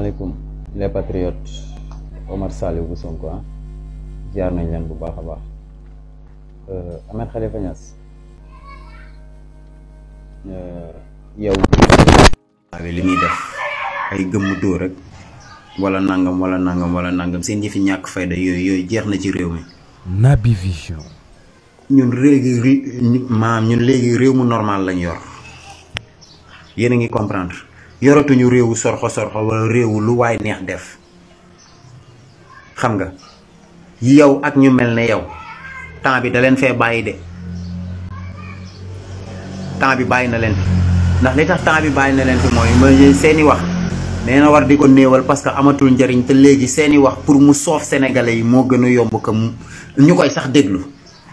asalaamaaleykum les patriotes Omar Saliou bu Sonko jaar nañ leen bu baax a baax. Ahmed Khalifa Niass yow li muy def ay gëmm dóor rek wala nangam seen yëfi ñàkk fayda yooyu jeex na ci réew mi. Naby Vision. ñun léegi réew mu normal lañ yor yéen a ngi comprendre yoratuñu réewu sorxo wala réewu lu waay neex def xam nga yow ak ñu mel ne yow temps bi da leen fee bàyyi de temps bi bàyyi na leen fi ndax li tax temps bi bàyyi na leen fi mooy seeni wax nee na war di ko néewal parce que amatul njariñ te léegi seeni wax pour mu soof sénégalais yi moo gën a yomb que ñu koy sax déglu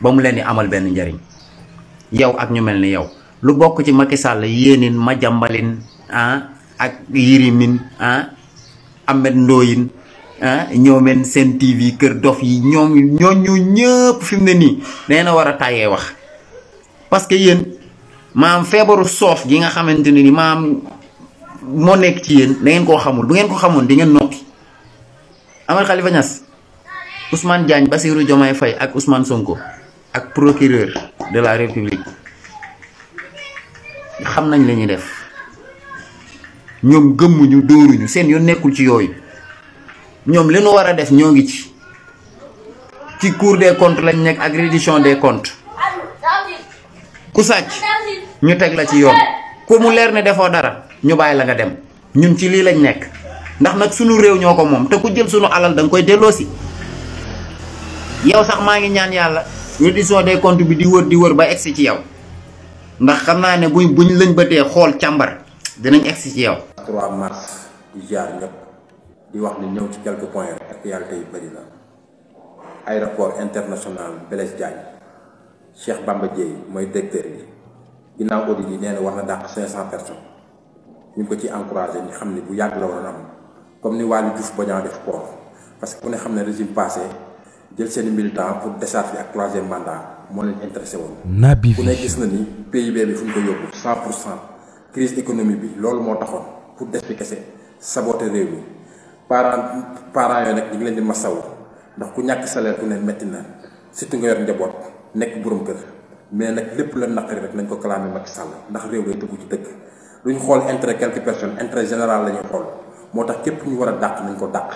ba mu leen di amal benn njariñ yow ak ñu mel ni yow lu bokk ci Macky Sall yéenin Madiambalin ak Yirimin Ahmed Ndoyin ñoomeen Sen TV Kër Dof yi ñooñu ñëpp fi mu ne nii nee na war a tàyyee wax parce que yéen maam feebaru soof gi nga xamante ne ni maam moo nekk ci yéen da ngeen koo xamul bu ngeen ko xamoon di ngeen nokki. Ahmed Khalifa Niass Ousmane Diagne Bassirou Diomaye Faye ak Ousmane Sonko ak procureur de la République xam nañ la ñuy def ñoom gëmmuñu dóoruñu seen yoon nekkul ci yooyu ñoom li nu war a def ñoo ngi ci cour des comptes lañ nekk ak reddition des comptes ku sàcc ñu teg la ci yoon ku mu leer ne defoo dara ñu bàyyi la nga dem ñun ci lii lañ nekk ndax nag sunu réew ñoo ko moom te ku jël sunu alal da nga koy delloosi. yow sax maa ngi ñaan yàlla reddition des comptes bi di wër ba egsi ci yow ndax xam naa ne buñ lañ bëtee xool càmbar dinañ egsi ci yow. 3 mars di jaar ñëpp di wax ni ñëw ci quelques points rek actualité yi bëri na. aéroport international Blaise Diagne Cheikh Bamba Dièye mooy directeur bi ginnaaw audit yi nee na war na dàq 500 personnes ñu ngi ko ci encouragé ñu xam ne bu yàgg la waroon am comme ni Waly Diouf Bodiang def port parce que ku ne xam ne régime passé jël seeni militant pour décharger ak 3e mandat moo leen intéressé woon. Naby Vision ku ne gis na ni PIB bi fu ñu ko yóbbu 100% crise économique bi loolu moo taxoon pour des bi kese saboter réew mi parents yooyu nag ñu ngi leen di masawu ndax ku ñàkk salaire ku ne métti na surtout nga yor njaboot nekk borom kër mais nag lépp la naqari rek nañ ko clamé Macky Sall ndax réew day tëggu ci dëkk lu ñu xool intérêt quelques personnes intérêt général la ñuy xool moo tax képp ñu war a dàq nañ ko dàq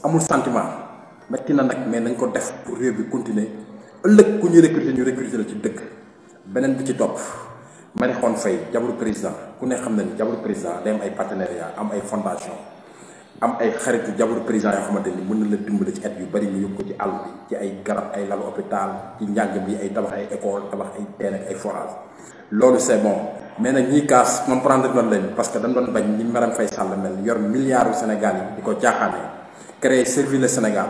amul sentiment métti na nag mais nañ ko def pour réew bi continuer ëllëg ku ñuy recruter ñu recruter la ci dëkk. beneen bi ci topp Marie-Khone Faye jabaru président ku ne xam na ni jabaru président day am ay partenariat am ay fondation am ay xaritu jabaru président yoo xamante ni mën na la dimbali ci at yu bari ñu yóbbu ko ci àll bi ci ay garab ay lalu hôpital ci njàng bi ay tabax ay école tabax ay teen ak ay forage loolu c'est bon mais nag ñiy kaas comprendre noonu lañ parce que dañ doon bañ ñi Marème Faye Sall mel yor milliards u Sénégal yi di ko caaxaanee créer servir le Sénégal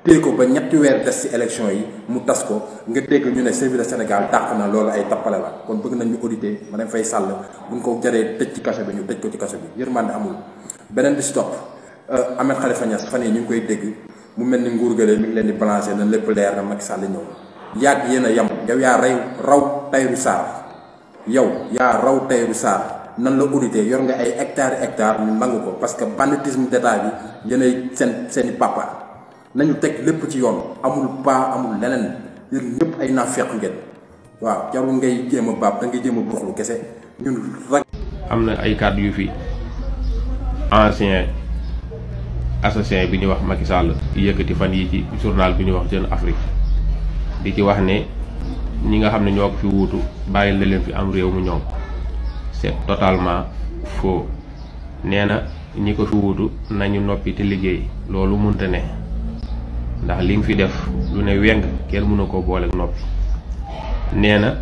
téye ko ba ñetti weer des ci élection yi mu tas ko nga dégg ñu ne servir le Sénégal dàq na loolu ay tappale la kon bëgg nañ ñu auditer Marème Faye Sall buñ ko jaree tëj ci kaso bi ñu tëj ko ci kaso bi yërmande amul. beneen bi ci topp Ahmed Khalifa Niass fan yi ñu ngi koy dégg mu mel ni nguur gële mi ngi leen di balancer na lépp leer na Macky Sall ñëw yàgg yéen a yem yow yaa raw Tahirou Sarr yaa raw Tahirou Sarr nan la auditer yor nga ay hectares ñu nangu ko parce que banditisme d'état bi yéenay seeni papa nañu teg lépp ci yoon amul pas amul leneen yéen ñëpp ay naafeq ngeen waaw jarul ngay jéem a baab da ngay jéem a buruxlu kese ñun rek. am na ay kàddu yu fi ancien assassin bi ñuy wax Macky Sall yëkkati fan yi ci journal bi ñuy wax Jeune Afrique di ci wax ne ñi nga xam ne ñoo ko fi wuutu bàyyi la leen fi am réew mu ñoom c'est totalement faux nee na ñi ko fi wuutu nañu noppi te liggéey loolu munte ne ndax li nga fi def lu ne weng kenn mënu ko booleeg noppi nee na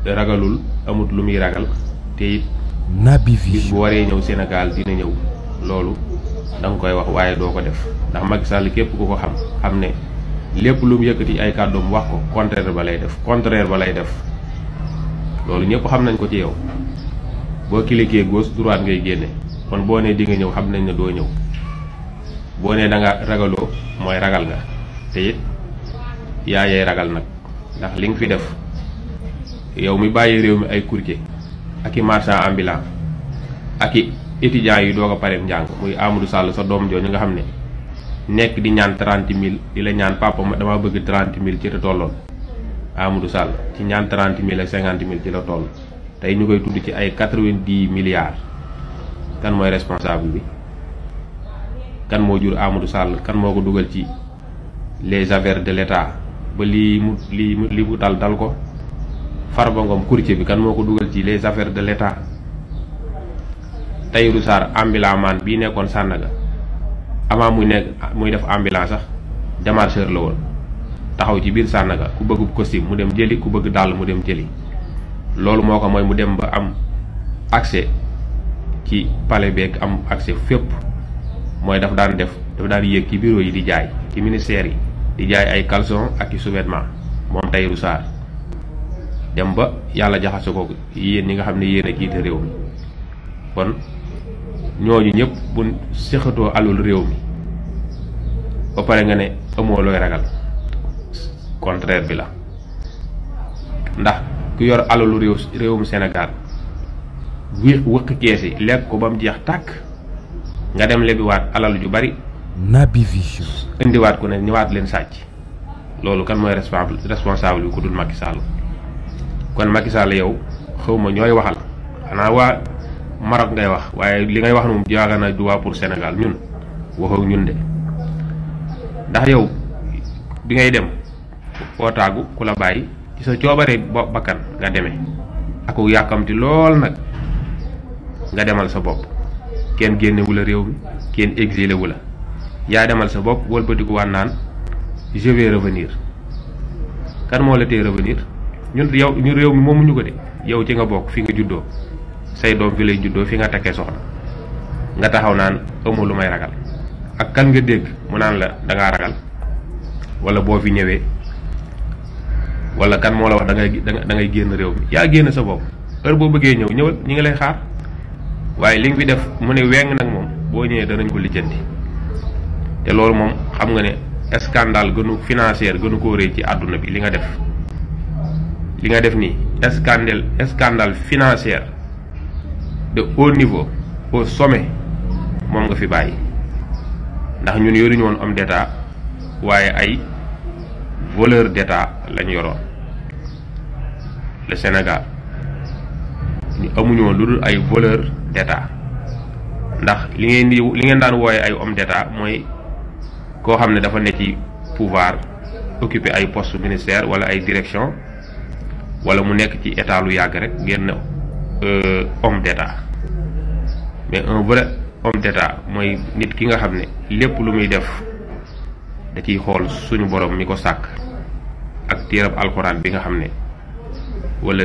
ragalul amut lu muy ragal te it Naby Vision bis bu waree ñëw Sénégal dina ñëw loolu da nga koy wax waaye doo ko def ndax Macky Sall képp ku ko xam ne lépp lu mu yëkkati ay kàddoom wax ko contraire ba lay def loolu ñëpp xam nañ ko ci yow boo cliquer gauche droite ngay génne kon boo nee di nga ñëw xam nañ ne doo ñëw boo nee da nga ragaloo mooy ragal nga te it yaayay ragal nag ndax li nga fi def yow mi bàyyi réew mi ay courtier ak i marchand ambulant ak i étudiants yi doog a pare njàng muy Amadou Sall sa doom jooju nga xam ne nekk di ñaan 30 000 di la ñaan papa dama bëgg 30 000 ci la tolloon. Amadou Sall ci ñaan 30 000 ak 50 000 ci la toll tey ñu koy tudd ci ay 90 milliards kan mooy responsable bi kan moo jur Amadou Sall kan moo ko dugal ci les affaires de l'État ba lii mu dal ko. Farba Ngom courtier bi kan moo ko dugal ci les affaires de l'État. Tahirou Sarr ambulant man bii nekkoon Sandaga avant muy def ambulant sax démarcheur la woon taxaw ci biir Sandaga ku bëgg costume mu dem jëli ku bëgg dàll mu dem jëli loolu moo ko mooy mu dem ba am accès ci palais beeg am accès fépp mooy dafa daan yéeg ci bureau yi di jaay ci ministère yi di jaay ay caleçon ak i sous-vêtements moom Tahirou Sarr dem ba yàlla jaxase ko yéen ñi nga xam ne yéen a jiite réew mi kon ñooñu ñëpp bu séxatoo alul réew mi ba pare nga ne amoo looy ragal contraire bi la ndax ku yor alalu réewum Sénégal wëq kees yi lekk ko ba mu jeex tàkk nga dem lebiwaat alal ju bari Naby Vision indiwaat ko ne ñëwaat leen sàcc loolu kan mooy responsable bi ku dul Macky Sall kon Macky Sall yow xawma ñooy waxal xanaa waa Maroc ngay wax waaye li ngay wax moom jaaga na du waa pour Sénégal ñun waxoo ñun de ndax yow bi ngay dem foo tàggu ku la bàyyi ci sa coobare bakkan nga demee ak yàkkamti lool nag nga demal sa bopp kenn génnewu la réew mi kenn exilé wu la yaa demal sa bopp wëlbatiku waan naan je vais revenir kan moo la tee revenir ñu réew mi moomuñu ko de yow ci nga bokk fi nga juddoo say doom fi lay juddoo fi nga takkee soxna nga taxaw naan amoo lu may ragal ak kan nga dégg mu naan la dangaa ragal wala boo fi ñëwee wala kan moo la wax da ngay génn réew mi yaa génn sa bopp heure boo bëggee ñëwal ñi ngi lay xaar waaye li nga fi def mu ne weng nag moom boo ñëwee danañ ko lijjanti te loolu moom xam nga ne scandale financier gënu koo rëy ci àdduna bi li nga def nii scandale financier de haut niveau au sommet moom nga fi bàyyi ndax ñun yoruñu woon homme d'état waaye ay voleur d'état lañ yoroon le Sénégal ñu amuñu woon lu dul ay voleur d'état ndax li ngeen daan wooye ay homme d'état mooy koo xam ne dafa ne ci pouvoir occuper ay poste ministère wala ay direction wala mu nekk ci état lu yàgg rek ngeen ne homme d'état mais un vrai homme d'état mooy nit ki nga xam ne lépp lu muy def da ciy xool suñu borom mi ko sàkk ak téerab alxuraan bi nga xam ne wala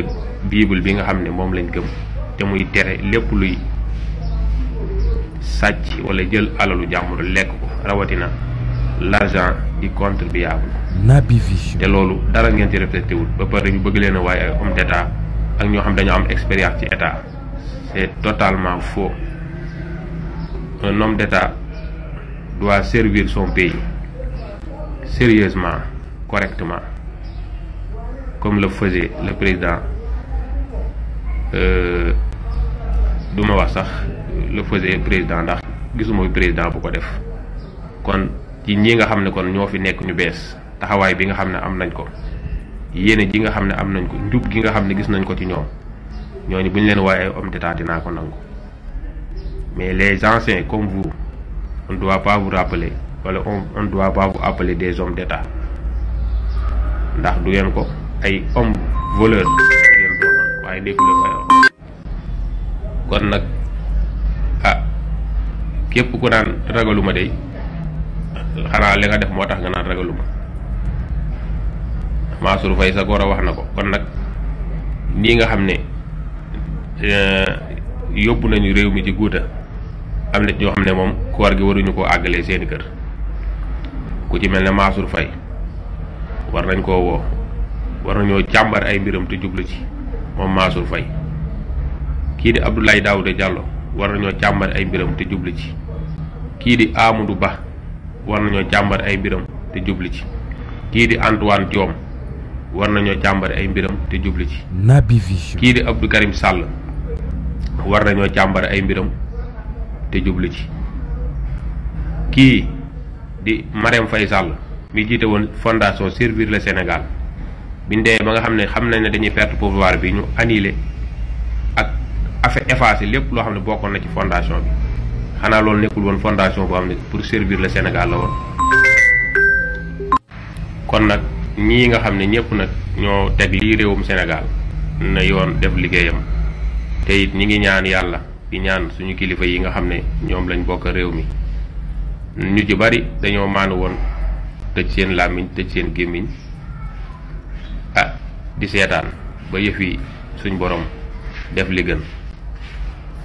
bible bi nga xam ne moom lañ gëm te muy tere lépp luy sàcc wala jël alalu jàmbur lekk ko rawatina l'argent du contribuable. Naby Vision. te loolu dara ngeen ci reflété wul ba pare ñu bëgg leen a waaye ay homme d'état ak ñoo xam dañoo am expérience ci état c'est totalement faux. Un homme d'état doit servir son pays sérieusement, correctement, comme le faisait le président duma wax sax le faisait président ndax gisuma président bu ko def kon ci ñi nga xam ne kon ñoo fi nekk ñu bees taxawaay bi nga xam ne am nañ ko yéene ji nga xam ne am nañ ko njub gi nga xam ne gis nañ ko ci ñoom ñooñu bu ñu leen waaye ay homme d'état dinaa ko nangu mais les anciens comme vous on ne doit pas vous rappeler wala on ne doit pas vous appeler des hommes d'état ndax du ngeen ko ay homme voleur ngeen doon waaye nekkul ay kon nag képp ku naan ragaluma day xanaa li nga def moo tax nga naan ragaluma Mansour Faye sa góor a wax na ko kon nag nii nga xam ne yóbbu nañu réew mi ci guuta am na ñoo xam ne moom koor gi waruñu koo àggalee seeni kër ku ci mel ne Mansour Faye war nañ koo woo war nañoo càmbar ay mbiram te jublu ci moom Mansour Faye kii di Abdoulaye Daouda Diallo war nañoo càmbar ay mbiram te jublu ci kii di Amadou Ba war nañoo càmbar ay mbiram te jublu ci kii di Antoine Diome war nañoo càmbar ay mbiram te jublu ci Naby Vision. kii di Abdou Karim Sall war nañoo càmbar ay mbiram te jublu ci. kii di Marème Faye Sall mi jiite woon fondation Servir le Sénégal biñ demee ba nga xam nañ ne dañuy perte pouvoir bi ñu annulé ak effacé lépp loo xam ne bokkoon na ci fondation bi. xanaa loolu nekkul woon fondation boo xam ne pour servir le Sénégal la woon. kon nag ñii nga xam ne ñëpp nag ñoo teg lii réewum Sénégal na yoon def liggéeyam te it ñi ngi ñaan yàlla di ñaan suñu kilifa yi nga xam ne ñoom lañ bokk réew mi ñu ci bari dañoo maanu woon tëj seen làmmiñ tëj seen gémmiñ di seetaan ba yëf yi suñ borom def li gën.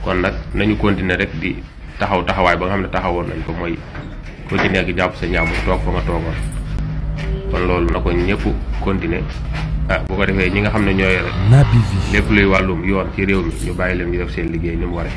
kon nag nañu continuer rek di taxawaay ba nga xam ne taxawoon nañ ko mooy ku ci nekk jàpp sa njàmbur toog fa nga toogoon. kon loolu na ko ñëpp continuer bu ko defee ñi nga xam ne ñoo yore lépp luy wàllum yoon ci réew mi ñu bàyyi leen ñu def seen liggéey ni mu waree.